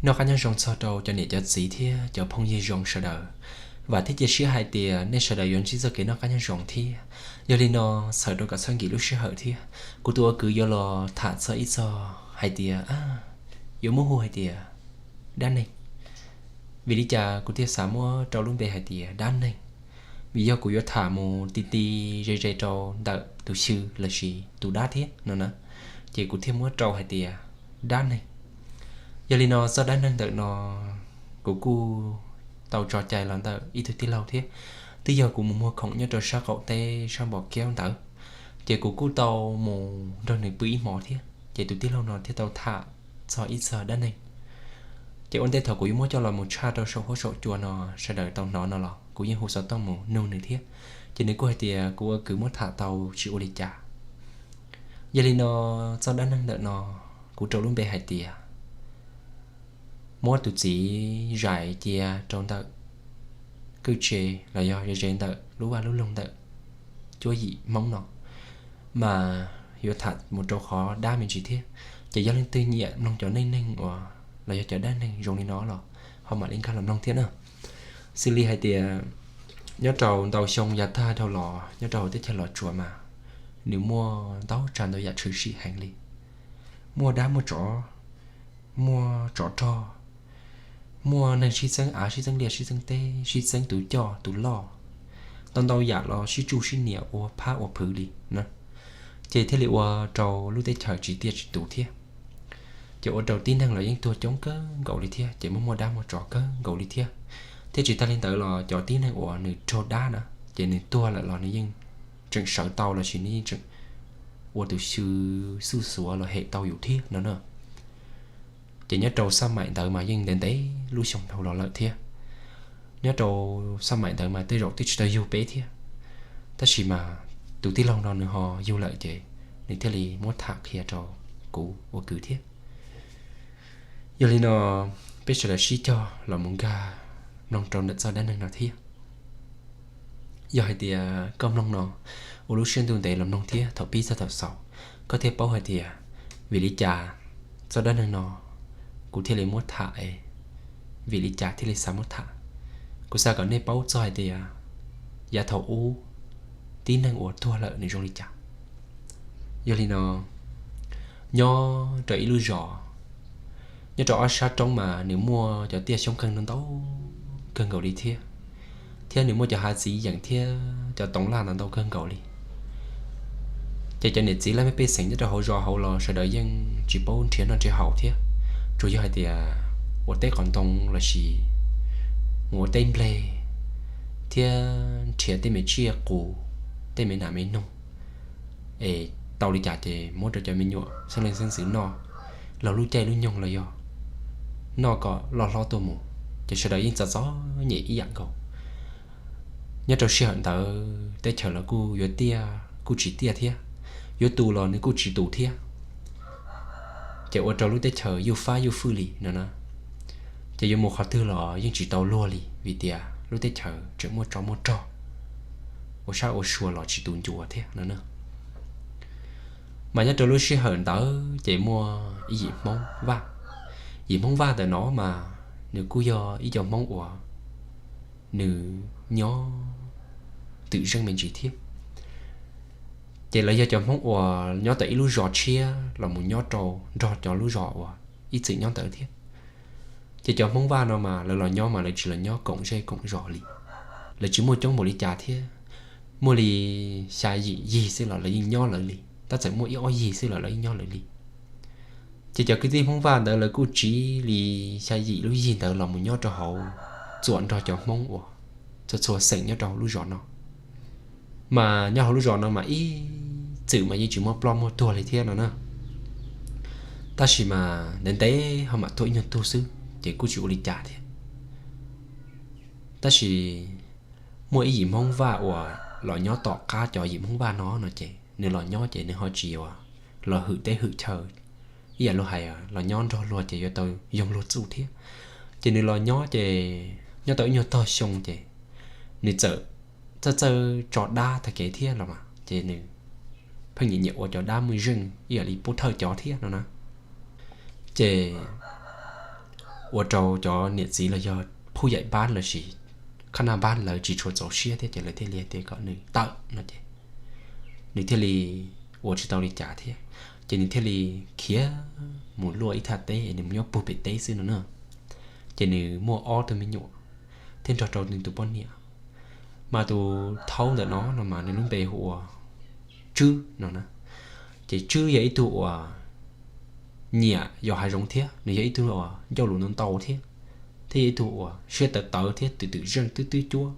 Noj qab nyob zoo txog rau cov niam cov txiv thiab cov phooj ywg zoo sawv daws. Vam thiab cia siab hais tias nej sawv daws yuav ntsib txoj kev noj qab nyob zoo thiab. Yog li no, txhawm rau kom txhob nkim lub sij hawm thiab, kuv tus ua kwv yuav los tham txog ib txog hais tias, yuav muab hu hais tias dab neeg. Vim li cas kuv thiaj xav muab rau lub npe hais tias dab neeg? Vim yog kuv yuav tham mus ti ti ze ze rau ntawm tus xyw lossis tus dab thiab no na, ces kuv thiaj muab rau hais tias dab neeg. Yog li no, txoj dab neeg ntawm no kuv kuj tau tso cai los ntawm ib tug tij laug thiab. Twb yog kuv mus muag khoom nyob rau sab qaum teb sab Npom Kaub ntawd, ces kuv kuj tau mus nrog nws pw ib hmo thiab, ces tus tij laug no thiaj tau tham txog ib txog dab neeg. Ces ua ntej thaum kuv yuav muab coj los mus tshaj rau saum huab saum cua no sawv daws tau hnov no los kuv yeej hu xov tooj mus nug nws thiab, ces nws kuj hais tias kuv ua kwv muab tham tau tsis ua li cas. Yog li no, txoj dab neeg ntawm no kuv rau lub npe hais tias muab tus txiv zais cia rau ntawm kwj tse los yog ze ze ntawm lub vaj lub loog ntawm cuab yim Hmoob no, mas yuav tham mus rau qhov dab me ntsis thiab. Ces yog leej twg nyiam mloog cov neej neeg uas los yog cov dab neeg zoo li no los ho mam li nkag los mloog thiab na. Xws li hais tias nyob rau ntau xyoo yav tag dhau los nyob rau hauv teb chaws Los Tsuas mas nws muaj ntau tsav ntau yam tshwm sim heev li. Muaj dab muaj tsov, muaj tsov rog, muaj neeg sib txeeb av sib txeeb liaj sib txeeb teb sib txeeb tus coj tus loj, ntau ntau yam los sib tsuj sib nias ua phab ua phwv li na. Ces thiaj li ua rau lub teb chaws tsis tiaj tsis tus thiab. Ces ua rau tib neeg los yeej tuag coob kawg nkaus li thiab, ces muaj muaj dab muaj tsov kawg nkaus li thiab. Thiab tsis tag li ntawd los cov tib neeg uas nws raug dab na, ces nws tuag lawm los nws yeej tseem sawv tau lossis nws yeej tseem ua tus xyw xuj xuav los hem tau yus thiab no na. Ces nyob rau xaj maim ntawd mas yeej ntev ntev lub xyoo dhau los lawm thiab. Nyob rau xaj maim ntawd mas tej zaum twb tsis tau yug peb thiab, tab sis mas tus tij laug no nws ho yug lawm ces nws thiaj li muab tham qhia rau kuv ua kwv thiab. Yog li no, peb sawv daws sib cog los mus nkag mloog rau ntawm txoj dab neeg no thiab. Yog hais tias koj mloog no ua lub siab ntuj ntev los mloog thiab thaum pib txog thaum xaus, koj thiaj paub hais tias vim li cas txoj dab neeg no kuv thiaj li muab tham es vim li cas thiaj li xav muab tham. Kuv xav kom nej paub txog hais tias yav thaum ub tib neeg uas tuag lawm nws zoo li cas. Yog li no, nyob rau ib lub zos, nyob rau ob sab roob mas nws muaj cov tiaj xyoob qeeg ntau kawg nkaus li thiab, thiab nws muaj cov hav txiv yeem thiab cov toov laj ntau ntau kawg nkaus li. Ces cov niam txiv laj mej pej xeem nyob rau hauv zos hauv los sawv daws yeej tsis paub nrhiav noj nrhiav haus thiab, tsuas yog hais tias ua teb qos ntoo lossis mus ua teb nplej thiab nrhiav tej me tsiaj qus, tej me nas me noog es tau li cas ces muab rau cov me nyuam xeeb leej xeeb ntxwv noj, laug lub caij lub nyoog los yog noj kom loj hlob tuaj mus, ces sawv daws yeej txom txom nyem ib yam nkaus. Nyob rau sij hawm ntawd teb chaws los kuj yuav tiaj kuj tsis tiaj thiab, yuav tus los nws kuj tsis tus thiab, ces ua rau lub teb chaws yuj fab yuj fwj li no na. Ces yuav mus qhov twg los yeej tsis tau luag li vim tias lub teb chaws tseem muaj tsov muaj rog, ua sab ua sua los tsis tus ncua thiab no na. Mas nyob rau lub sij hawm ntawd ces muaj ib yim Hmoob Vaj. Yim Hmoob Vaj ntawm no mas nws kuj yog ib co Hmoob uas nws nyob twm zeej me ntsis thiab. Ces lawv yog cov Hmoob uas nyob tau ib lub zos tshiab los mus nyob rau nrog cov lub zos uas ib txwm nyob ntawd thiab. Ces cov Hmoob Vaj no mas lawv los nyob mas lawv tsis los nyob koom zej koom zos li. Lawv tsis muaj coob npaum li cas thiab, muaj li xya yim yig xwb los lawv yeej nyob lawv li, tab txawm muaj ib ob yig xwb los lawv yeej nyob lawv li. Ces cov kwv tij Hmoob Vaj ntawd lawv kuj tsiv li xya yim lub yig ntawd los mus nyob rau hauv, txuam nrog cov Hmoob uas txhua txhua xeem nyob rau hauv lub zos no. Mas nyob hauv lub zos no mas ib txwm mas yeej tsis muaj ploj muaj tuag li thiab no na. Tab sis mas ntev ntev ho mam tuag ib nyuag tug xwb ces kuj tsis ua li cas thiab. Tab sis muaj ib yim Hmoob Vaj uas los nyob tom qab cov yim Hmoob Vaj no no ces nws los nyob ces nws ho tsis ua los hwm teb hwm chaw, ib yam luag hais los nyob nrog luag ces yuav tau yoog luag txuj thiab. Ces nws los nyob ces nyob tau ib nyuag tog xyoo ces nws txawm txawj txawj tso dab tag kev thiab los mas ces nws pheej nyiam nyiam ua cov dab muaj zeej ib yam li pub thawj cov thiab no na. Ces ua rau cov niam txiv los yog phuj yaim npab lossis khab naj npab lawv tsis tshua txaus siab thiab ces lawv thiaj li hais tias kom nws tawm no ces nws thiaj li ua tsis tau li cas thiab. Ces nws thiaj li khiav mus luaj ib thaj teb es nws mus nyob puag pem teb xwb no na. Ces nws muaj ob tug me nyuam thiab nrog rau nws tus poj niam. Mas tus thaub ntawm no no mas nws lub npe hu ua Tswb no na. Ces Tswb yog ib tug uas nyiam yos hav zoov thiab nws yog ib tug uas ncauj lus ntau ntau thiab, thiab yog ib tug uas siab tawv tawv thiab twm twm zeej twb twb cuab,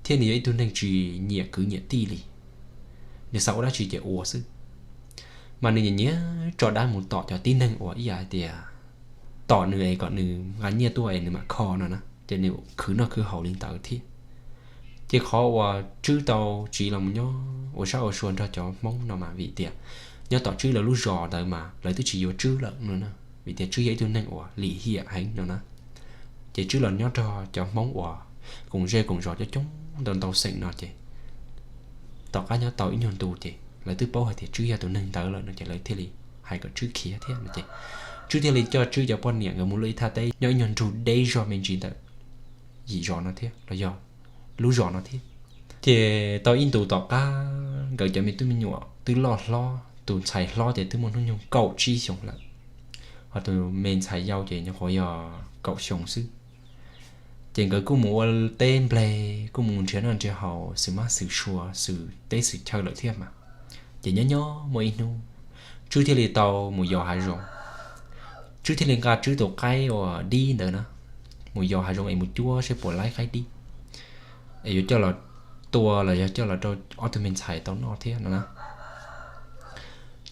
thiab nws yog ib tug neeg tsis nyiam kwv nyiam tij li. Nws xav ua dab tsi ces ua xwb. Mas nws nyiam nyiam tso dab mus tom cov tib neeg uas ib yam hais tias tom nws es kom nws nqa nyiaj tuaj es nws mam kho no na, ces nws khwv noj khwv haus li ntawd thiab. Ces qhov uas Tswb tau tsiv los mus nyob ua sab ua sua nrog cov Hmoob no mas vim tias nyob tom Tswb lawv lub zos ntawd mas lawv twb tsis yuav Tswb lawm no na, vim tias Tswb yog ib tug neeg uas lim hiam heev no na. Ces Tswb los nyob nrog cov Hmoob uas koom zej koom zos coob coob ntau ntau xeem no ces tom qab nyob tau ib nyuag ntu ces lawv twb paub hais tias Tswb yog tus neeg ntawd lawm no ces lawv thiaj li hais kom Tswb khiav thiab no ces Tswb thiaj li coj Tswb cov poj niam nkawd mus luaj ib thaj teb nyob ib nyuag nrug deb zog me ntsis ntawm yim zos no thiab los yog lub zos no thiab. Ces tau ib ntus tom qab nkawd cov me tub me nyuam twb loj hlob, tus ntxhais hlob ces twb muaj hnub nyoog kaum tsib xyoos lawm, ho tus me ntxhais yau ces nyuam qhuav yog kaum xyoo xwb. Ces nkawd kuj mus ua teb npleg, kuj mus nrhiav noj nrhiav haus xwm mab xwm sua xwm teb xwm chaw lawm thiab mas. Ces nyob nyob muaj ib hnub Tswb thiaj li tau mus yos hav zoov. Tswb thiaj li nqa Tswb tus qaib uas dib ntawd na mus yos hav zoov es mus cuab saib puas laib qaib dib es yuav coj los tua los yog coj los rau ob tug me ntxhais tau noj thiab no na.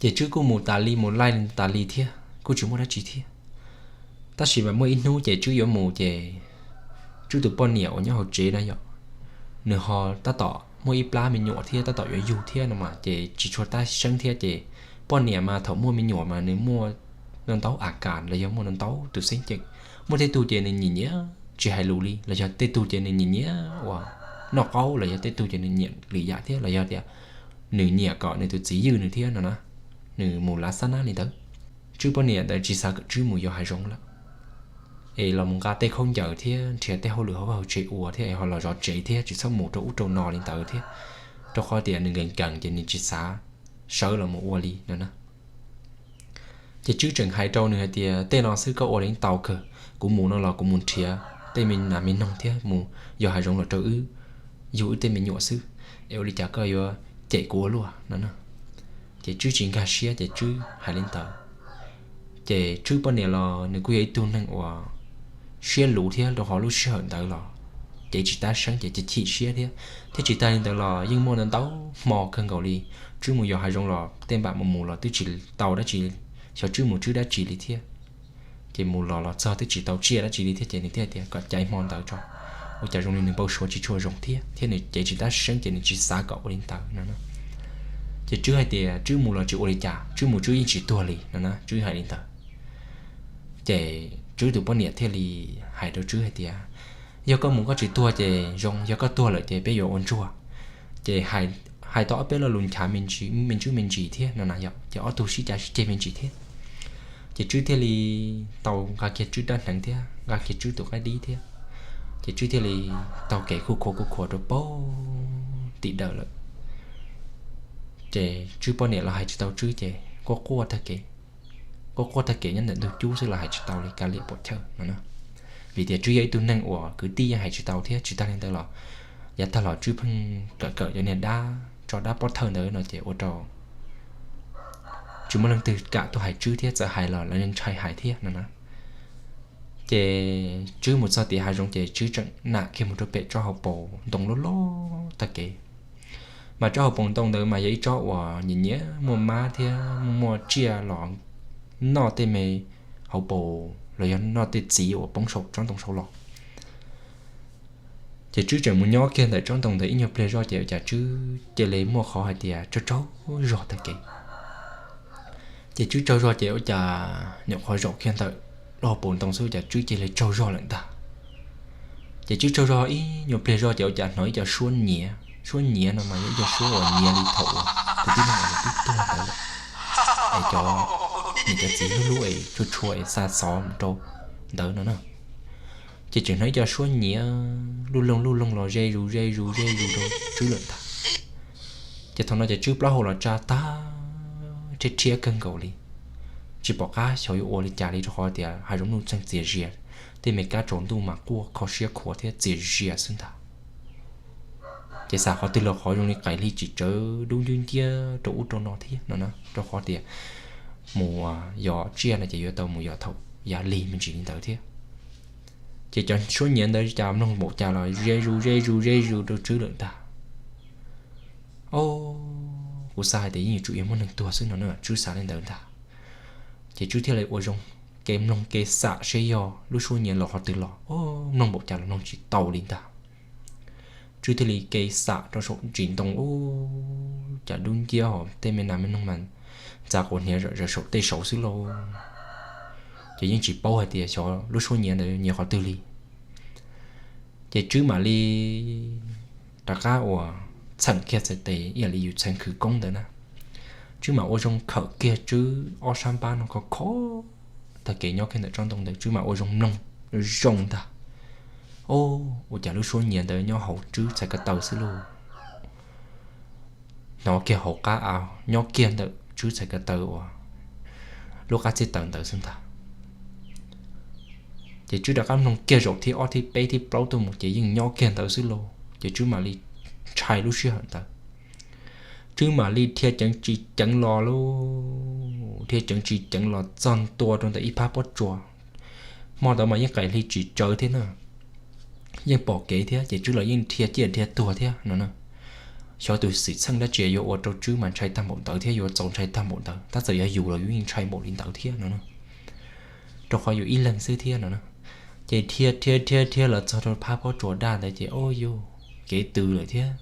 Ces Tswb kuj mus tas li mus laij tas li thiab kuj tsis muaj dab tsi thiab. Tab sis mas muaj ib hnub ces Tswb yuav mus ces Tswb tus poj niam uas nyob hauv tsev na yom, nws ho tab tom muaj ib plab me nyuam thiab tab tom yuav yug thiab no mas ces tsis tshua tab seeb thiab ces poj niam mas thaum muaj me nyuam mas nws muaj ntau ntau a kas los yog muaj ntau ntau tus xeeb ceem. Muaj tej tug ces nws nyiam nyiam tsis hais lus li los yog tej tug ces nws nyiam nyiam uas noj qaub los yog tej tug ces nws nyiam lwm yam thiab los yog tias nws nyiam kom nws tus txiv ywj nws thiab no na, nws mus lav xab nab li ntawd. Tswb poj niam ntawd tsis xav kom Tswb mus yos hav zoov lawm es los mus nqa tej khaub ncaws thiab nrhiav tej hauj lwm hauv vaj hauv tsev ua thiab es ho los zov tsev thiab tsis txhob mus rau ub rau no li ntawd thiab, rau qhov tias nws nkees nkees ces nws tsis xav sawv los mus ua li no na. Ces Tswb tseem hais rau nws hais tias tej no xwb koj ua li tau kawg, kuv mus no los kuv mus nrhiav tej me nas me noog thiab mus yos hav zoov los rau wb yug wb tej me nyuam xwb, es ua li cas koj yuav cem kuv ua luaj no na. Ces Tswb tsis nkag siab ces Tswb hais li ntawd. Ces Tswb poj niam los nws kuj yog ib tug neeg uas siab luv thiab rau qhov lub sij hawm ntawd los cev tsis tab seeb ces chim chim siab thiab, thiab tsis tas li ntawd los yeej muaj ntau ntau hmo kawg nkaus li Tswb mus yos hav zoov los tej npam mus mus los twb tsis tau dab tsi, xyov Tswb mus tswb dab tsi li thiab. Ces mus los los txog twb tsis tau tsiaj dab tsi li thiab ces nws thiaj tias kom caiv hmo ntawd tso, ua cas zoo li nws npau suav tsis tshua zoo thiab thiab nws cev tsis tab seeb ces nws tsis xav kom ua li ntawd no na. Ces Tswb hais tias Tswb mus los tsis ua li cas, Tswb mus Tswb yeej tsis tuag li no na, Tswb hais li ntawd. Ces Tswb tus poj niam thiaj li hais rau Tswb hais tias yog koj mus koj tsis tuag ces zoo, yog koj tuag lawm ces peb yuav ua ntsuag. Ces hais tau ob peb lo lus nchav me ntsis me ntsis thiab no na yom, ces ob tug sib cav sib ceg me ntsis thiab. Ces Tswb thiaj li tau nqa kiag Tswb rab hneev thiab nqa kiag Tswb tus qaib dib thiab, ces Tswb thiaj li taug kev khuj khuav khuj khuav rau pem tim dawm lawm. Ces Tswb poj niam los hais tsis tau Tswb ces quaj quaj tag kev, quaj quaj tag kev nyob ntawm ntug cub xwb los hais tsis tau li, kav liam pom chawj no na. Vim tias Tswb yog ib tug neeg uas kwv tij yeej hais tsis tau thiab tsis tas li ntawd los yav tag los Tswb pheej kawm kawm cov niag dab tso dab pob thawj ntawd no ces ua rau tsis muaj leej twg kam tuaj hais Tswb thiab txawm hais los lawv yeej ntshai hais thiab no na. Ces Tswb mus txog tim hav zoov ces Tswb tseem nam kiag mus rau pem tsob hauv paus ntoo loj loj tag kev. Mas tsob hauv paus ntoo ntawd mas yog ib tsob uas nyiam nyiam muaj mab thiab muaj muaj tsiaj los noj tej me hauv paus los yog noj tej txiv uas poob saum tsob ntoo saud los. Ces Tswb tseem mus nyob kiag ntawm tsob ntoo ntawd ib nyuag pliag zoj ces ua cas Tswb cia li muaj qhov hais tias tsaug tsaug zog tag kev. Ces Tswb tsaug zog ces ua cas nyuam qhuav zaum kiag ntawm lub hauv paus ntoo xwb ua cas Tswb cia li tsaug zog lawm ntag. Ces Tswb tsaug zog ib nyuag pliag zoj ces ua cas hnov ib co suab nyiav, suab nyiav no mas yog ib co suab uas nyiav li thaum uas tus tib neeg uas nws twb tuag ntawd lawm, es cov niam cov txiv hlub hlub es tshua tshua es xa xov mus rau ntawd no na. Ces tseem hnov ib co suab nyiav luj loog luj loog los ze zus ze zus ze zus rau Tswb lawm ntag. Ces thaum no ces Tswb plaub hau los tsa tag rhiab rhiab kawg nkaus li, tsis pom qab xyov yuav ua li cas li rau qhov tias hav zoov nuj txeeg txias zias, tej me kab tsaus ntuj mas quaj kho siab khuav thiab txias zias xwb ntag. Ces xav qhov twg los qhov zoo li qaim hli tsim tsawv dub nciab nciab rau ub rau no thiab no na, rau qhov tias mus yos tsiaj no ces yuav tau mus yos thaum yav lig me ntsis li ntawd thiab. Ces cov suab nyiav ntawd cas mloog npaum cas los ze zus ze zus ze zus rau Tswb lawm ntag. Au, kuv xav hais tias yeej yuav tsum yog muaj neeg tuag xwb no na, Tswb xav li ntawd ntag. Ces Tswb thiaj li ua zoo kev mloog kev xam seb yog lub suab nyiav los qhov twg los, mloog npaum cas los mloog tsis tau li ntag. Tswb thiaj li kev xam rau saum ntsis ntoo ub, cas dub nciab hos tej me nas me noog mas ntxa quas hniav zawm zawm saum tej saud xwb lauj. Ces yeej tsis paub hais tias xyov lub suab nyiav ntawd nyiav qhov twg li. Ces Tswb mam li rov qab uas txheem kiag txhais tes ib yam li yus txheev khwv koob ntawd na. Tswb mam ua zoo khawm kiag Tswb ob sab npab no khov kho tag kev nyob kiag ntawm tsob ntoo ntawd, Tswb mam ua zoo mloog zoo ntag. Au, ua cas lub suab nyiav ntawd nyob hauv Tswb txhais ko taw xwb lauj. Hnov kiag hauv qab av nyob kiag ntawm Tswb txhais ko taw uas lub qab txij taw ntawd xwb ntag. Ces Tswb rov qab mloog kiag zaum thib ob thib peb thib plaub tuaj mus ces yeej nyob kiag ntawd xwb lauj. Ces Tswb mam li ntshai lub sij hawm ntawd. Tswb mam li dhia ceev tsis ceev los lauj, dhia ceev tsis ceev los txog ntua rau ntawm ib phab pob tsuas. Hmo ntawd mas yeej qaim hli tsis tsawv thiab na, yeej pom kev thiab ces Tswb los yeej dhia ciaj dhia tuag thiab no na. Xyov tus xwm txheej dab tsi yuav ua rau Tswb mas ntshai tag npaum ntawd thiab yuav txaus ntshai tag npaum ntawd, tab txawm yog yus los yus yeej ntshai npaum li ntawd thiab no na, rau qhov yus ib leeg xwb thiab no na. Ces dhia dhia dhia dhia los txog rau phab pob tsuas daj ntawd ces o yus kev tws lawm thiab.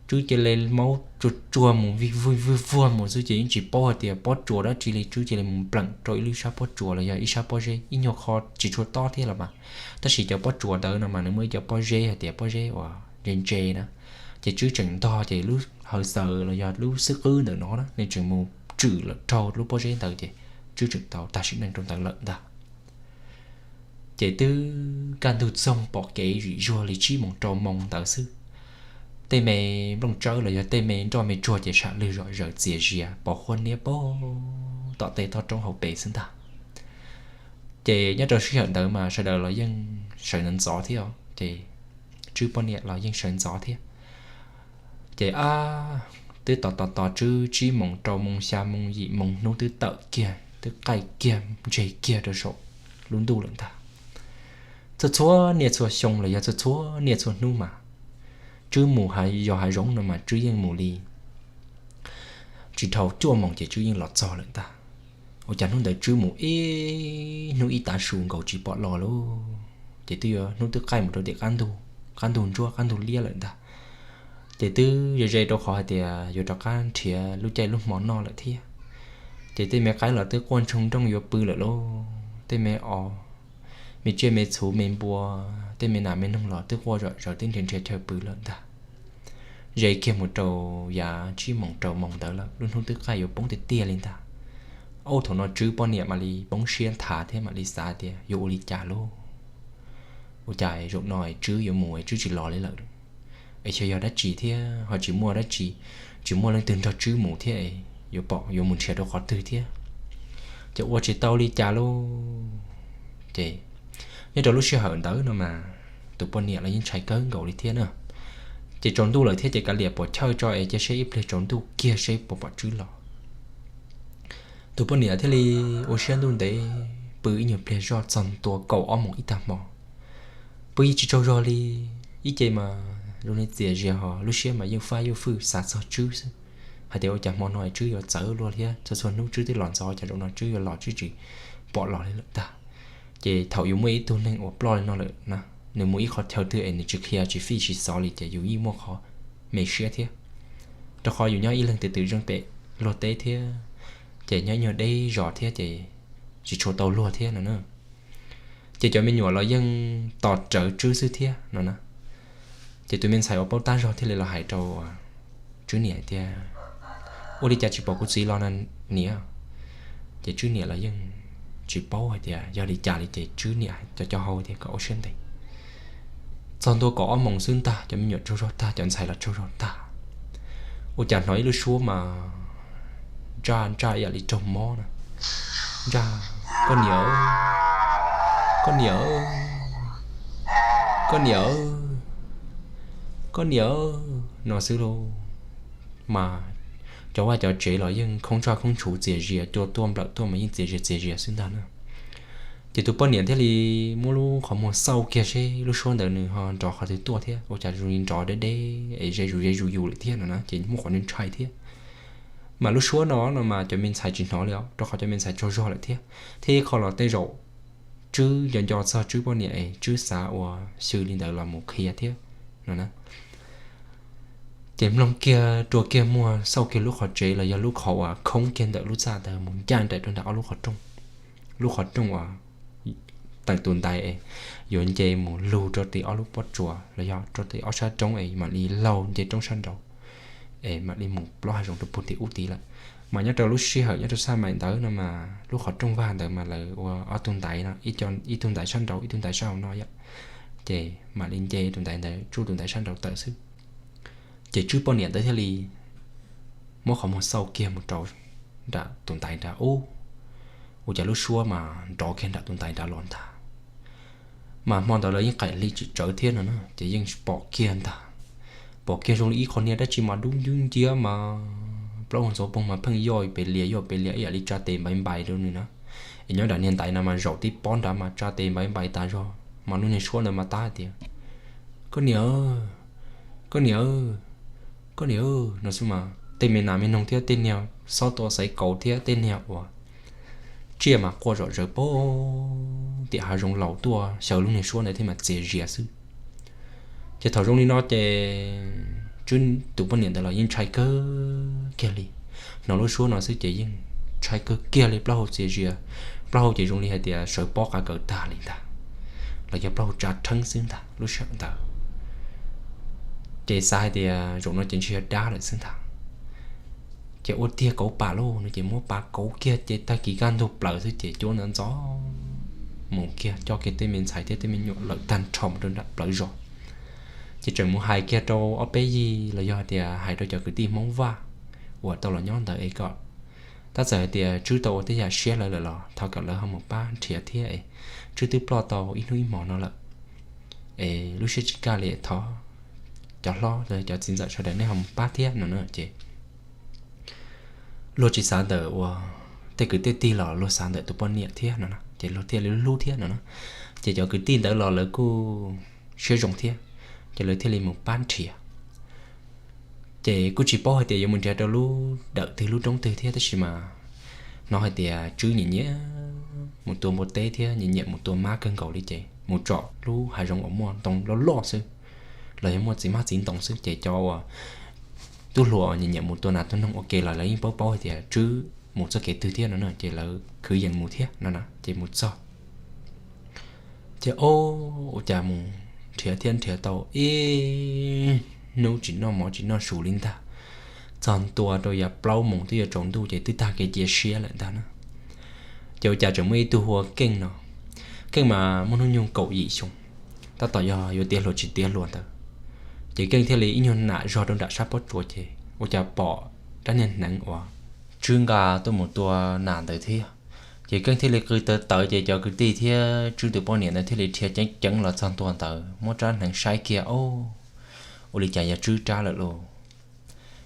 Tswb cia li maub tsuag tsuag mus vij vij vwj vuag mus xwb ces yeej tsis paub hais tias pob tsuas dab tsi li, Tswb cia li mus pleem rau ib lub sab pob tsuas los yog ib sab pob zeb ib nyuag qho tsis tshua tob thiab los mas, tab sis cov pob tsuas ntawd no mas nws muaj ib cov pob zeb hais tias pob zeb uas ntse ntse na. Ces Tswb tseem ntog ces lub hawv xaws los yog lub xwb qwb ntawm no na nws tseem mus tshwm lawm rau lub pob zeb ntawd ces Tswb tseem tau tag sim neej rau ntawd lawm ntag. Ces twb kaj ntug txoog pom kev zim zuag li tsib moos rau moos ntawd xwb. Tej me nplooj tsawb los yog tej me nroj me tsuag ces sam lwg zom zaws txias zias pos huab niab pag tom tej toj roob hauv pes xwb ntag. Ces nyob rau sij hawm ntawd mas sawv daws los yeej sawv ntxov ntxov thiab os, ces Tswb poj niam los yeej sawv ntxov thiab. Ces ab, twb tos tos tos Tswb tsib moos rau moos xya moos yim moos hnub twb tawm kiag twb qaij kiag ntseg kiag rau saum lub ntuj lawm ntag. Txhua txhua niaj txhua xyoo los yog txhua txhua niaj txhua hnub mas Tswb mus yos hav zoov no mas Tswb yeej mus li tsis dhau cuaj moos ces Tswb yeej los txog lawm ntag. Ua cas hnub ntawd Tswb mus ib hnub ib tav su nkaus tsis pom los lauj, ces twb yuav hnub twb qaij mus rau tim qab ntug, qab ntug ntsuab qab ntug liab lawm ntag. Ces twb ze ze rau qhov hais tias yuav rov qab nrhiav lub caij lub hmo noj lawm thiab. Ces tej me qaib los twb quaj ntsoog nrooj yuav pw lawm lauj, tej me os, me tsiaj me txhu me npua, tej me nas me noog los twb quaj zom zaws twb nrhiav nrhiav chaw pw lawm ntag. Ze kiag mus rau yav tsib moos rau moos ntawd lawm lub hnub twb qaij yuav poob tiag tiag li ntag. Ub, thaum no Tswb poj niam mam li poob siab nthav thiab mam li xav tias yuav ua li cas lauj, ua cas zaum no Tswb yuav mus Tswb tsis los li lawm, es xyov yog dab tsi thiab ho tsis muaj dab tsi, tsis muaj leej twg nrog Tswb mus thiab, yuav pom yuav mus nrhiav rau qhov twg thiab, ces ua tsis tau li cas lauj. Ces nyob rau lub sij hawm ntawd no mas tus poj niam los yeej ntshai kawg nkaus li thiab na. Ces tsaus ntuj lawm thiab ces kav liam puas chawj tso es cia seb ib pliag tsaus ntuj kiag seb puas pom Tswb los. Tus poj niam thiaj li ua siab ntuj ntev pw ib nyuag pliag zoj txog ntua kaum ob moos ib tag hmo. Pw yeej tsis tsaug zog li, ib ce mas zoo li txias zias hos lub siab mas yeej faj yuj fwj xav txog Tswb xwb, hais tias ua cas hmo no Tswb yuav txawv luaj thiab, txhua txhua hnub Tswb twb los ntxov cas zaum no Tswb yuav los Tswb tsis pom los li lawm ntag. Ces thaum yus muaj ib tug neeg uas ploj li no lawm na, nws mus ib qhov chaw twg es nws tsis qhia tsis fij tsis xov li ces yus yeej muaj qhov me siab thiab, rau qhov yus nyob ib leeg tes twm zeej pem luag teb thiab, ces nyob ib nyuag deb zos thiab ces tsis tshua tau luag thiab no na. Ces cov me nyuam los yeej tos rawv Tswb xwb thiab no na. Ces tus me ntxhais uas paub tab zog thiaj li los hais rau Tswb niam tias, ua li cas tsis pom kuv txiv los na niam? Ces Tswb niam los yeej tsis paub hais tias yog li cas li ces Tswb niam cov cov hau tias kom ua siab ntev. Txog ntua kaum ob moos xwb ntag, cov me nyuam tsaug zog tag, cov ntxhais los tsaug zog tag, ua cas hnov ib lub suab mas ntsaj ntsaj ib yam li raug mob na, ntsaj, koj niam, koj niam, koj niam, koj niam, no xwb lauj. Mas cov vaj cov tsev los yeej khoob ntsaj khoob ntshuv txias zias, cua tuaj nplawm tuaj mas yeej txias zias txias zias xwb ntag na. Ces tus poj niam thiaj li muab lub qhov muag xauj kiag seb lub suab ntawd nws ho nrov qhov twg tuaj thiab, ua cas zoo li nrov deb deb es ze zus ze zus yus lawm thiab no na, ces muaj qhov ntshai thiab. Mas lub suab no no mas cov me ntxhais tsis hnov li os, rau qhov cov me ntxhais tsaug zog lawm thiab, thiab ib qho los tej zaum Tswb nco nco txog Tswb poj niam es Tswb xav ua xyw li ntawd los mus qhia thiab no na. Ces mloog kiag rua kiag muag xauj kiag lub qhov tsev los yog lub qhov uas khoob kiag ntawm lub txaj ntawd mus ncaj nraim rau nram ob lub qhov rooj. Lub qhov rooj uas teem tus ntaiv es yuav nce mus lug rau tim ob lub pob tsuas los yog rau tim ob sab roob es mam li laug nce roob sab nraud es mam li mus plaub hav zoov rau puag tim ub tid lawm. Mas nyob rau lub sij hawm nyob rau xaj maim ntawd no mas lub qhov rooj vag ntawd mas lawv ua ob tug ntaiv no, ib tug ntaiv sab nraud ib tug ntaiv sab hauv no yom, ces mam li nce tus ntaiv ntawd tsuj tus ntaiv sab nraud tawm xwb. Ces Tswb poj niam ntawd thiaj li muab qhov muag xauj kiag mus rau nram tus ntaiv nrad ub, ua cas lub suab mas nrov kiag nram tus ntaiv nrad los ntag. Mas hmo ntawd lawv yeej qaim hli tsis tsawv thiab no na, ces yeej pom kiag ntag. Pom kiag zoo li ib qho niag dab tsi mas dub ncwb nciab mas plaub hau ntxuav poog mas pheej yoj pes lias yoj pes lias ib yam li tsa tes npaiv npais rau nws na. Es nyob nram niag ntaiv no mas zaum tib pob nrad mas tsa tes npaiv npais tas zog, mas lub niag suab ntawd mas tab hais tias, koj niam, koj niam, koj niam, no xwb mas tej me nas me noog thiab tej niag xob tua xaiv kaus thiab tej niag uas tsiaj mas quaj zom zaws pem tim hav zoov laus tuaj xyaw lub niag suab ntawd thiab mas txias zias xwb. Ces thaum zoo li no ces Tswb tus poj niam ntawd los yeej ntshai kawg kiag li. Hnov lub suab no xwb ces yeej ntshai kawg kiag li, plaub hau txias zias, plaub hau ces zoo li hais tias sawv pob qav kaws tag li ntag, los yog plaub hau tsa rheeb xwb ntag lub sij hawm ntawd. Ces xav hais tias zaum no ces ntshe yog dab lawm xwb ntag. Ces ua tiag kauv pam lauj no ces muab pam kauv kiag ces tag kis kaj ntug plaws xwb ces cuab ntxov ntxov mus kiag coj kiag tej me ntxhais thiab tej me nyuam lawm tag nrho mus rau nram plawv zos. Ces tseem mus hais kiag rau ob peb yig los yog hais tias hais rau cov kwv tij Hmoob Vaj uas tau los nyob ntawd es kom, tab txawm hais tias Tswb tau ua tej yam siab lawv lawm los thov kom lawv ho mus pab nrhiav thiab es Tswb twb ploj tau ib hnub ib hmo no lawm es lub siab tsis kaj li, thov cov hlob cov txiv ntxawm sawv daws nej ho mus pab thiab no na. Ces luag tsis xav ntawm uas tej kwv tej tij los luag xav ntawm tus poj niam thiab no na, ces luag thiaj li hlub thiab no na. Ces cov kwv tij ntawd los lawv kuj siab zoo thiab, ces lawv thiaj li mus pab nrhiav. Ces kuj tsis paub hais tias yuav mus nrhiav rau lub dawm twg lub roob twg thiab, tab sis mas hnov hais tias Tswb nyiam nyiam mus tua npua teb thiab nyiam nyiam mus tua mab kawg nkaus li, ces mus tsom lub hav zoov uas muaj ntoo loj loj xwb los yog muaj txiv hmab txiv ntoo xwb, ces cov uas tub hluas nyiam nyiam mus tua nas tua noog ua ke los lawv yeej paub paub hais tias Tswb mus txoj kev twg thiab no na, ces lawv kwv yees mus thiab no na, ces mus txog ces ua cas mus nrhiav thiab nrhiav tau ib hnub tsis noj mov tsis noj su li ntag. Txog ntua rau yav plaub moos twb yuav tsaus ntuj ces twb tag kev cia siab lawm ntag na. Ces ua cas tseem muaj ib tug hu ua Keej no, Keej mas muaj hnub nyoog kaum yim xyoo, tab tom yog yuav tiav hluas tsis tiav hluas ntawd. Ces Keej thiaj li ib nyuag nam zog rau nram sab pob tsuas ces ua cas pom rab niag hneev uas Tswb nqa tuaj mus tua nas ntawd thiab. Ces Keej thiaj li qw tawv tawv ces cov kwv tij thiab Tswb tus poj niam ntawd thiaj li rhiav ceev ceev los txog ntua ntawd muab rab hneev saib kiag, o, ua li cas yog Tswb rab lawm lauj.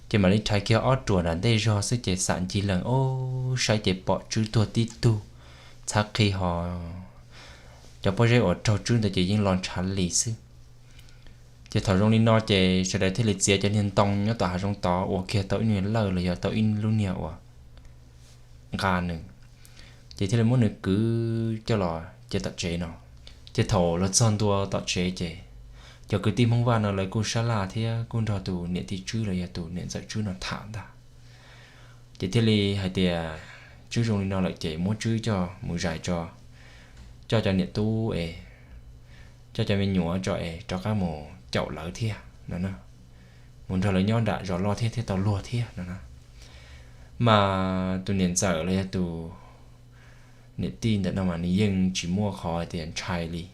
Ces mam li rhais kiag ob ruam nram ntej zog xwb ces xam ncig lees, o, saib ces pom Tswb tuag tib tug, txhab qhi ho cov pob zeb uas raug Tswb ntawd ces yeej los ntshav li xwb. Ces thaum zoo li no ces sawv daws thiaj li txiav cov niag ntoo nyob tom hav zoov tod ua kiag tau ib niag lawj los yog tau ib lub niag uas nqa nws, ces thiaj li muab nws kwv coj los cia tom tsev no. Ces thaum los txog ntua tom tsev ces cov kwv tij Hmoob Vaj no lawv kuj sab laj thiab kuj nrog tus niam tij Tswb los yog tus niam ntxawm Tswb no tham ntag. Ces thiaj li hais tias Tswb zoo li no lawm ces muab Tswb coj mus zais tso, coj cov niam tub es coj cov me nyuam tso es rov qab mus caum lawv thiab no, mus nrog lawv nyob nram zos loj thiab thiaj tau luag thiab no na. Mas tus niam ntxawm los yog tus niam tij ntawm no mas nws yeej tsis muaj qhov tias ntshai li,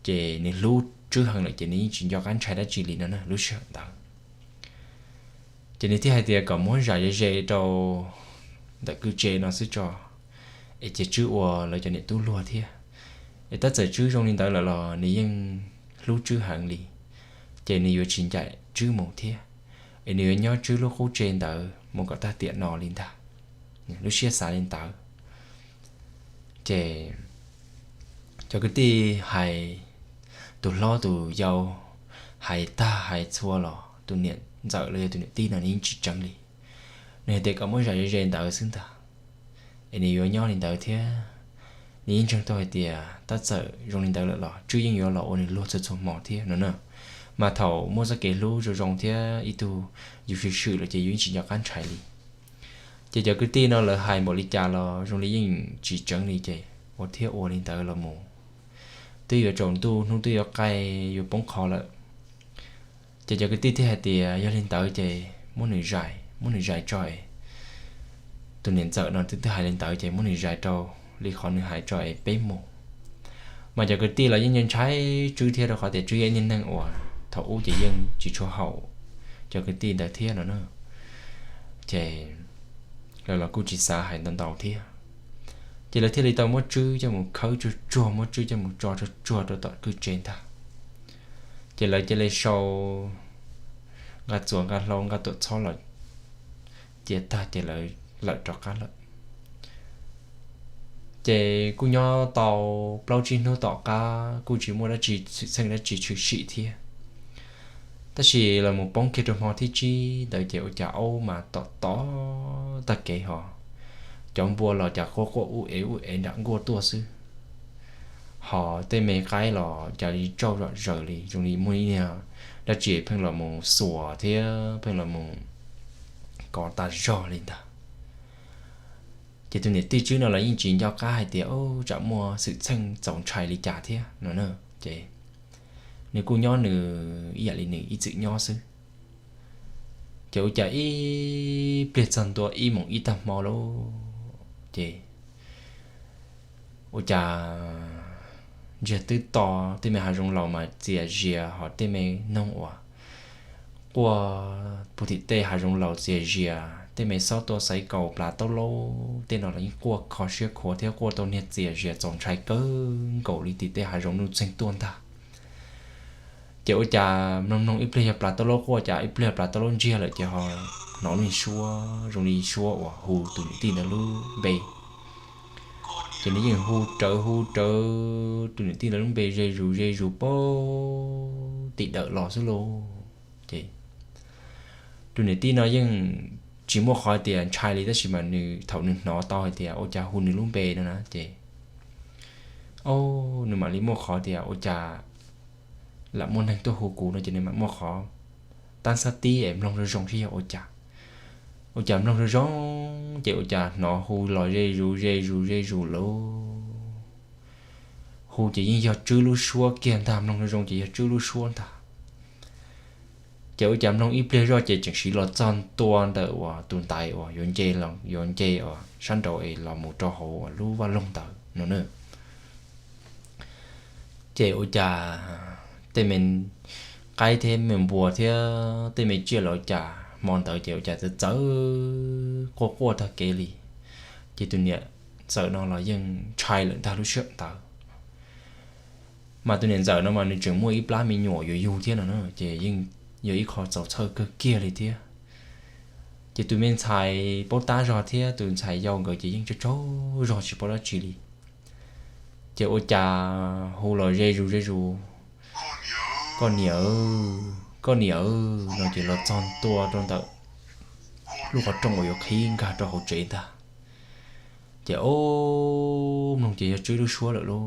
ces nws hlub Tswb heev lawm ces nws yeej tsis nco qab ntshai dab tsi li no na lub sij hawm ntawd. Ces nws thiaj hais tias kom muab zam ze ze rau ntawm kwj tse no xwb tso, es cia Tswb ua lawv cov niam tub luag thiab. Es tab txawm Tswb zoo li ntawd lawm los nws yeej hlub Tswb heev li, ces nws yuav tsis ncaim Tswb mus thiab, es nws yuav nyob Tswb lub qub tse ntawd mus kom tag tiam no li ntag. Lub siab xav li ntawd. Ces cov kwv tij hais, tus hlob tus yau hais tag hais txhua los tus niam ntxawm los yog tus niam tij no nws yeej tsis tseev li. Nws hais tias kom muab zam ze ze ntawd xwb ntag, es nws yuav nyob li ntawd thiab. Nws yeej ntseeg tau hais tias tab txawm zoo li ntawd lawm los Tswb yeej yuav los ua nws luag txhua txhua hmo thiab no na. Mas thaum muaj txoj kev hlub zoo zoo thiab ib tug yus swm swm los ces yus yeej tsis nco qab ntshai li. Ces cov kwv tij no lawv hais npaum li cas los zoo li yeej tsis tseev li ces ua thiab ua li ntawd los mus. Twb yuav tsaus ntuj hnub twb yuav qaij yuav poob qho lawm, ces cov kwv tij thiaj hais tias yog li ntawd ces muab nws zais, muab nws zais tso es, tus niam ntxawm no twb twb hais li ntawd ces muab nws zais rau li qhov nws hais tso es peb mus. Mas cov kwv tij los yeej ntshai Tswb thiab rau qhov tias Tswb yog ib niag neeg uas thaum ub ces yeej tsis tshua haum cov kwv tij ntawd thiab no na. Ces lawv los kuj tsis xav hais ntau ntau thiab. Ces lawv thiaj li tau muab Tswb coj mus khawb tsuag tsuag, muab Tswb coj mus tso tsuag tsuag rau tom kwj tse ntag. Ces lawv cia li sau nqa txuas nqa hlau nqa tuam txhob los cia tag ces lawv lawm rov qab lawm. Ces kuj nyob tau plaub tsib hnub tom qab kuj tsis muaj dab tsi xwm txheej dab tsi tshwm sim thiab. Tab sis los mus poob kiag rau hmo thib tsib ntawd ces ua cas aub mas tom tom tag kev ho, cov npua los cas quaj quaj ub ev ub ev nram nkuaj tuaj xwb. Ho tej me qaib los cas li tsauj zom zaws li zoo li muaj ib niag dab tsi pheej los mus xuas thiab pheej los mus kov tas zog li ntag. Ces tus niam tij Tswb no los yeej tsis nco qab hais tias tsam muaj xwm txheej txaus ntshai li cas thiab no na. Ces nws kuj nyob nws ib yam li nws ib txwm nyob xwb. Ces ua cas ib pliag txog ntua ib moos ib tag hmo lauj, ces ua cas ntsiag twb to, tej me hav zoov laus mas txias zias ho tej me noog uas quaj puag tim tej hav zoov laus txias zias, tej me xob tua xaiv kaus plas taub laub tej no los yeej quaj kho siab khuav thiab quaj tau niag txias zias txaus ntshai kawg nkaus li tim tej hav zoov nuj txeeg tuaj ntag. Ces ua cas mloog mloog ib pliag yog plas taub laub quaj, cas ib pliag plas taub laub ntsiag lawm ces ho hnov lub suab zoo li suab uas hu tus niam tij ntawd lub npe. Ces nws yeej hu rawv hu rawv tus niam tij ntawd lub npe ze zus ze zus puag tim dawm los xwb lauj. Ces tus niam tij no yeej tsis muaj qhov tias ntshai li tab sis mas nws thaum nws hnov tau hais tias ua cas hu nws lub npe no na ces, o, nws mam li muaj qhov tias ua cas lam muaj neeg tuaj hu kuv no ces nws mam muaj qhov tab xab tib es mloog zoo zoo seb yog ua cas. Ua cas mloog zoo zoo ces ua cas hnov hu los ze zus ze zus ze zus lauj. Hu ces yeej yog Tswb lub suab kiag ntag, mloog zoo zoo ces yog Tswb lub suab ntag. Ces ua cas mloog ib pliag zoj ces tseem siv los txog ntua ntawm uas tus ntaiv uas yuav nce, yuav nce uas sab nraud es los mus rau hauv uas lub vaj loog ntawd no na. Ces ua cas tej me qaib thiab me npua thiab tej me tsiaj los cas hmo ntawd ces ua cas txawv txawv quaj quaj tag kev li. Ces tus niam ntxawm no los yeej ntshai lawm ntag lub sij hawm ntawd. Mas tus niam ntxawm no mas nws tseem muaj ib plab me nyuam yuav yug thiab no na, ces yeej yog ib qho txaus txhawj kawg kiag li thiab. Ces tus me ntxhais paub tab zog thiab tus ntxhais yau nkawd ces yeej tsaug tsaug zog tsis paub dab tsi li. Ces ua cas hu los ze zus ze zus, koj niam, koj niam no ces los txog ntua rau ntawm lub qhov rooj uas yuav qhib nkag rau hauv tsev ntag. Ces o, mloog ces yog Tswb lub suab lawm lauj.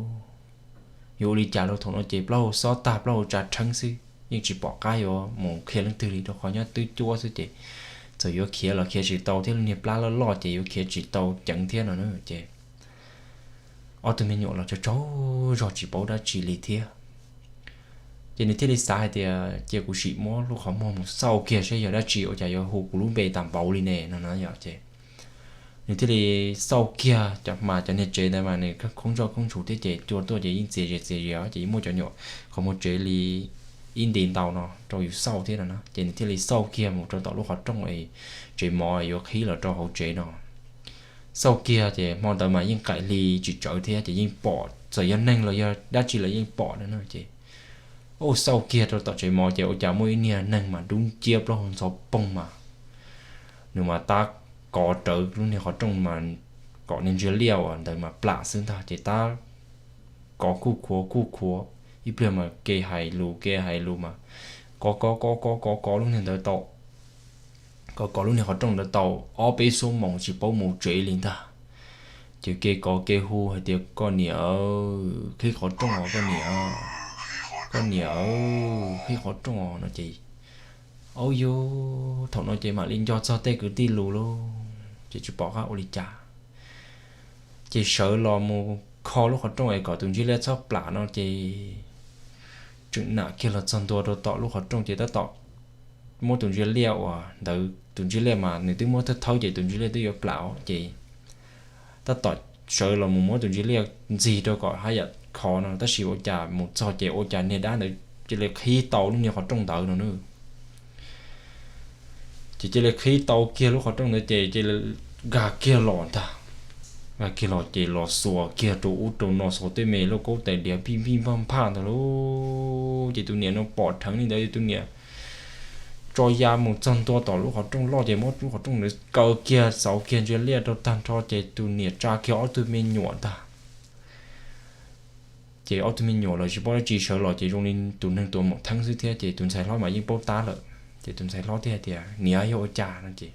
Yuav ua li cas lauj, thaum no ces plaub hau xob tag plaub hau tsa rheeb xwb, yeej tsis pom qab yuav mus qhia leej twg li rau qhov nyob twb cuab xwb ces txawm yuav khiav los khiav tsis tau thiab, niag plab loj loj ces yuav khiav tsis tau ceev thiab no na. Ces ob tug me nyuam los tsaug tsaug zog tsis paub dab tsi li thiab. Ces nws thiaj li xav hais tias cia kuv sim muab lub qhov muag mus xauj kiag saib yog dab tsi ua cas yuav hu kuv lub npe tas npaum li ne no na yom. Ces nws thiaj li xauj kiag cov, mas cov niag tsev ntawd mas nws khoob zoj khoob ntshus thiab ces cua tuaj ces yeej txias zias txias zias ces yeej muaj cov nyuam qhov muag tsev li ib nti ntau no rau yus xauj thiab no na. Ces nws thiaj li xauj kiag mus rau tom lub qhov rooj es tsev mov yuav qhib los rau hauv tsev no. Xauj kiag ces hmo ntawd mas yeej qaim hli tsis tsawv thiab ces yeej pom txawm yog neeg los yog dab tsi los yeej pom na. Ces ua xauj kiag rau tom tsev mov ces ua cas muaj ib niag neeg mas dub nciab plaub hau ntxhov poog mas nws mas tab kov rawv lub niag qhov rooj mas kom niag ntsia liaj uas ntawd mas plam xwb ntag ces tab kov kuj khuav kuj khuav, ib pliag mas ke hais lus ke hais lus mas kov kov kov kov kov kov lub niag ntawd tau, kov kov lub niag qhov rooj ntawd tau ob peb xuab moos tsis paub mus tsev li ntag. Ces ke kov ke hu hais tias, koj niam, qhib qhov rooj os koj niam, koj niam, qhib qhov rooj os no ces, au yog, thaum no ces mam li nco txog tej kwv tij lus lauj ces tsis pom qab ua li cas ces sawv los mus kho lub qhov rooj es kom tus ntsia liaj txhob plam no ces tseem nam kiag los txog ntua rau tom lub qhov rooj ces tab tom muab tus ntsia liaj uas ntawd, tus ntsia liaj mas nws twb muab thawb thawb ces tus ntsia liaj twb yuav plam os ces tab tom sawv los mus muab tus ntsia liaj ntxig rau kom haj yam khov no tab sis ua cas mus txog ces ua cas niag dab ntawd cia li qhib tau lub niag qhov rooj ntawd no na. Ces cia li qhib tau kiag lub qhov rooj ntawd ces cia li nkag kiag los ntag. Nkag kiag los ces los xuas kiag rau ub rau no, xuas tej me lauj kaub tais diav pij pij npaj nphaj ntag lauj. Ces tus niam no pom dheev li ntawd, tus niam tso ya mus txog ntua tom lub qhov rooj loj ces muab lub qhov rooj ntawd kaw kiag xauv kiag ntsia liaj rau tag nrho ces tus niam tsa kiag ob tug me nyuam ntag. Ces ob tug me nyuam los tsis paub dab tsi, sawv los ces zoo li tus neeg tuav maum theeb xwb thiab ces tus ntxhais hlob mas yeej paub tab lawm. Ces tus ntxhais hlob thiaj hais tias, niam, yog ua cas no ces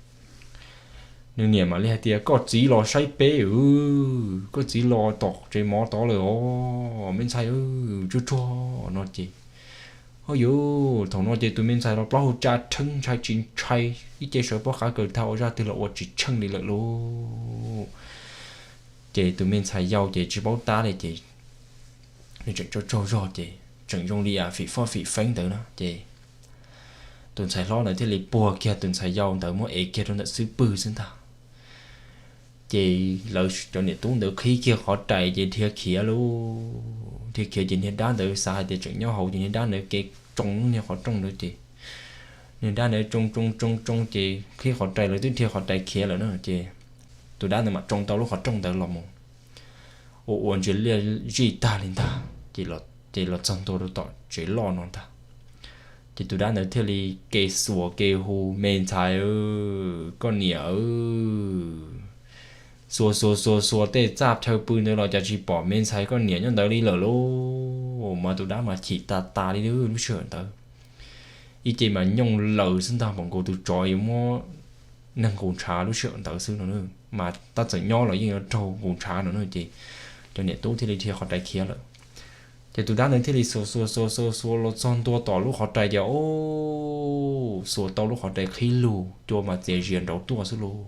nws niam mam li hais tias, koj txiv los saib peb, koj txiv los tom tsev mov tod lawm os me ntxhais, tsuag tsuag no ces, o yus, thaum no ces tus me ntxhais los plaub hau tsa rheeb ntshai tsis ntshai ib ce sawv pob qab kawg tag ua zaj twg los ua tsis tsheej li lawm lauj. Ces tus me ntxhais yau ces tsis paub tab li ces nws tseem tsaug tsaug zog ces tseem zoo li fim foj fim feeb ntawd na ces tus ntxhais hlob ntawd thiaj li puag kiag tus ntxhais yau ntawd muab ev kiag rau ntawm xub pwg xwb ntag. Ces lawv cov niam tub ntawd qhib kiag qhov rais ces dhia khiav lauj. Dhia khiav ces niag dab ntawd xav hais tias tseem nyob hauv ces niag dab ntawd ke tsoo lub niag qhov rooj ntawd ces niag dab ntawd tsoo tsoo tsoo tsoo ces qhib qhov rais, lawv twb dhia qhov rais khiav lawm na ces tus dab ntawd mam tsoo tau lub qhov rooj ntawd los mus ua ua ntsia liaj zij tag li ntag. Ces los txog ntua rau tom tsev loj no ntag. Ces tus dab ntawd thiaj li ke xuas ke hu, me ntxhais, koj niam, xuas xuas xuas xuas tej txaj chaw pw ntawd los cas tsis pom me ntxhais koj niam nyob ntawd li lawm lauj. Mas tus dab mas chim tas tas li lub sij hawm ntawd. Ib ce mas nyooj laws xwb ntag, npaum nkaus tus tsov yuav muab neeg nqus ntshav lub sij hawm ntawd xwb no, mas tab txawm nyob los yeej yuav raug nqus ntshav no na ces cov niam tub thiaj li dhia qhov rais khiav lawm. Ces tus dab ntawd thiaj li xuas xuas xuas xuas xuas los txog ntua tom lub qhov rais ces, o, xuas tau lub qhov rais qhib lug, cua mas txias zias nraud tuaj xwb lauj.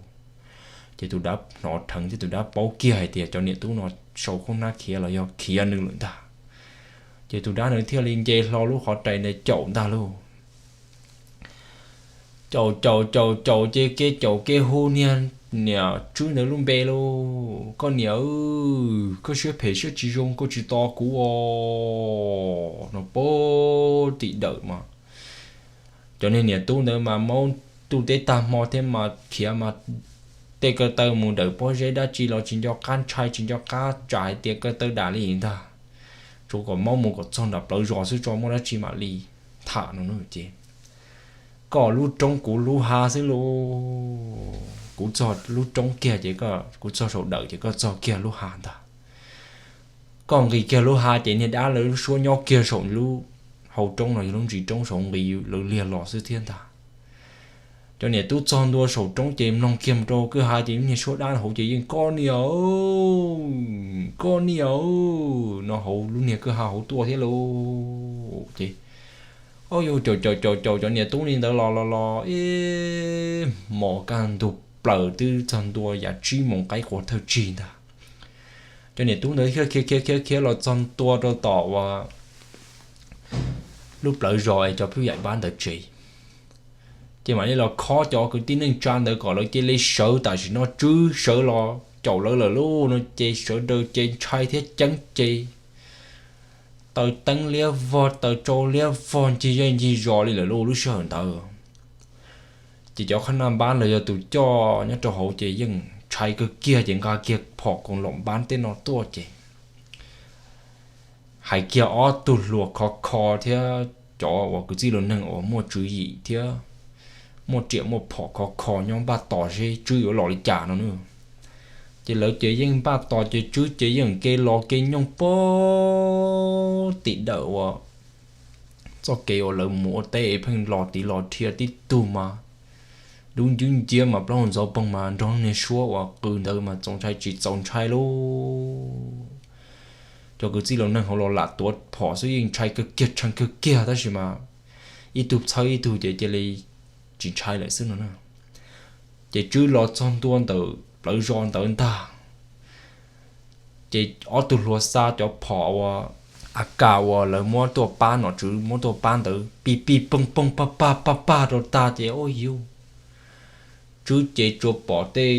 Ces tus dab hnov dheev thiab tus dab paub kiag hais tias cov niam tub no sau khub hnab khiav los yog khiav nws lawm ntag. Ces tus dab ntawd thiaj li nce hlo lub qhov rais ntawd caum ntag lauj. Caum caum caum caum ces ke caum ke hu niag niam tswb ntawd lub npe lauj, koj niam, koj siab phem siab tsis zoo koj tsis tos kuv os no pab tim dawm mas cov niag niam tub ntawd mas maub ntuj teb tag hmo thiab mas khiav mas tej ko taw mus dawm pob zeb dab tsi los tsis nco qab ntshai tsis nco qab tsam hais tias ko taw dam li ntag. Tsuas kom maub mus kom txog nram plawv zos xwb tso muaj dab tsi mam li tham no na ces koj lub roob kuv lub hav xwb lauj. Kuv txog lub roob kiag ces kuv txog saum dawm ces koj txog kiag lub hav ntag. Koj nqis kiag lub hav ces niag dab lawv lub suab nyob kiag saum lub hau roob no yog lub ntsis roob saud nqis lawv liag los xwb thiab ntag. Cov niam tub txog ntua saum roob ces mloog kiag mus rau kwj ha ces lub niag suab dab hauv ces yeej koj niam, koj niam no hauv lub niag kwj ha hauv tuaj thiab lauj. Ces o yog caum caum caum caum cov niam tub li ntawd los los los ib hmos kaj ntug plaws twb txog ntua yav tsib moos qaib qua thawj tsig ntag. Cov niam tub ntawd khiav khiav khiav khiav khiav los txog ntua rau tom uas lub plawv zos es cov pub yaim npab ntawd tsev. Ces mam li los khob cov kwv tij neej tsa ntawd kom lawv cia li sawv, tam sim no Tswb sawv los caum lawv lawm lauj no ces sawv daws ces ntshai thiab ceeb ces taws teeb liab vog taws tsau liab vog ncig zej ncig zos li lawm lauj lub sij hawm ntawd. Ces cov qhab naj npab los yog tus coj nyob rau hauv ces yeej ntshai kawg kiag ces nqa kiag phom koos los npab tej no tuaj ces hais kiag ob tug hluas khov kho thiab cov uas kwv tij laus neeg uas muaj tswv yim thiab muaj riam muaj phom khov kho nyob npaj tos seb Tswb yuav los li cas no na. Ces lawv ces yeej npaj tos ces Tswb ces yeej kev los kev nyooj pog tim dawm uas txoj kev uas lawv mus ua teb pheej los tiv los dhia tib tug mas dub ncwb nciab mas plaub hau ntxhov poog mas nrog niag suab uas qw ntawd mas txaus ntshai tsis txaus ntshai lauj. Cov kwv txij laus neeg hauv los lam tuav phom xwb yeej ntshai kawg kiag tshee kawg kiag tab sis mas ib tug txhawb ib tug ces cia li tsis ntshai lawm xwb no na. Ces Tswb los txog ntua ntawm plawv zos ntawd ntag ces ob tug hluas xa cov phom uas AK uas lawv muab tuaj pab nom tswv muab tuaj pab ntawd pig pig poog poog pag pag pag pag rau tag ces ua yuj Tswb ces tsuas pom tej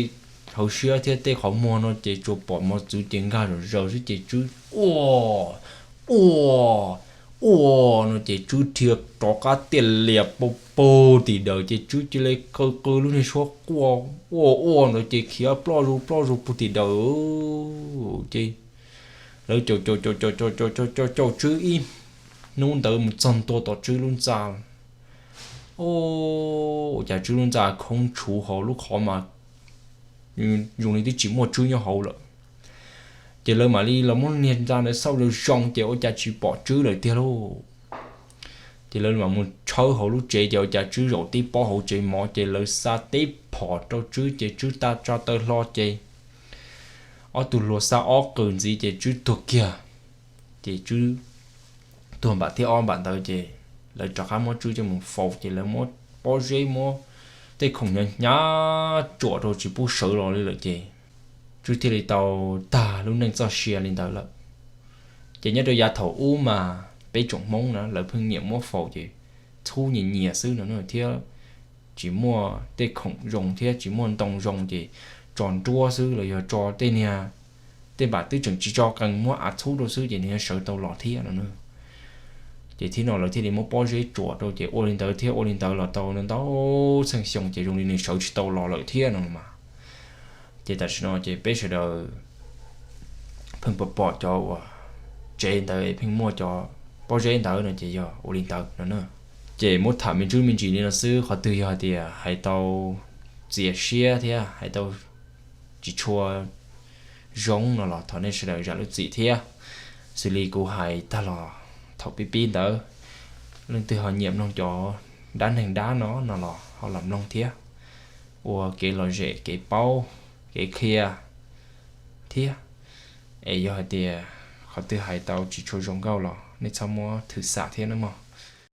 hauv siab thiab tej qhov muag no ces tsuas pom mos txwv ces nkag zom zaws xwb ces Tswb ua ua ua no ces Tswb dhia rov qab tiaj lias pag pag tim dawm ces Tswb cia li qw qw lub niag suab quaj ua ua ntawd ces khiav ploj zus ploj zus pag tim dawm ces lawv caum caum caum caum caum caum caum caum Tswb ib hnub ntawd mus txog ntua tom Tswb lub ntxa. Ua cas Tswb lub ntxa khoob tshuv hauv lub qhov mas zoo li twb tsis muaj Tswb nyob hauv lawm. Ces lawv mam li los muab niag ntxa ntawd xauj zoo zoo ces ua cas tsis pom Tswb lawm tiag lauj. Ces lawv mam mus tshawb hauv lub tsev ces ua cas Tswb zaum tib pob hauv tsev mov ces lawv xa teb phom rau Tswb ces Tswb tsa taw hlo ces ob tug hluas xa ob qws ntxiv ces Tswb tuag kiag. Ces Tswb tuag npam thib ob npam ntawd ces lawv rov qab muab Tswb coj mus faus ces lawv muab pob zeb muab tej khoom hnyav hnyav tsuam rau tsis pub sawv los li lawm ces Tswb thiaj li tau tag lub neej txoj sia li ntawd lawm. Ces nyob rau yav thaum ub mas peb tsoom Hmoob na lawv pheej nyiam muab faus ces txhub nyias nyias xwb no thiab tsis muaj tej khoom zoo thiab tsis muaj ntoo zoo ces tso nruab xwb los yog tso tej niag tej npam twb tseem tsis tso qees muab av txhub rau xwb ces nws yuav sawv tau los thiab no na. Ces thib no lawv thiaj li muab pob zeb tsuam rau ces ua li ntawd thiab ua li ntawd los tau ntau txheej xyoo ces zoo li nws sawv tsis tau los lawm thiab no mas. Ces tam sim no ces peb sawv daws pheej pom pom cov uas tsev ntawd pheej muaj cov pob zeb ntawd no ces yog ua li ntawd no na. Ces muab tham me ntsis me ntsis li no xwb, qhov twg yog hais tias hais tau txias siab thiab hais tau tsis tshua zoo no los thov nej sawv daws zam lub txim thiab. Xws li kuv hais tag los thaum pib pib ntawd, leej twg ho nyiam mloog cov dab neeg dab no no los ho los mloog thiab, ua kev lom zem kev paub kev qhia thiab. Es yog hais tias qhov twg hais tau tsis tshua zoo nkauj los nej txhob muab thwm xam thiab nawb mog.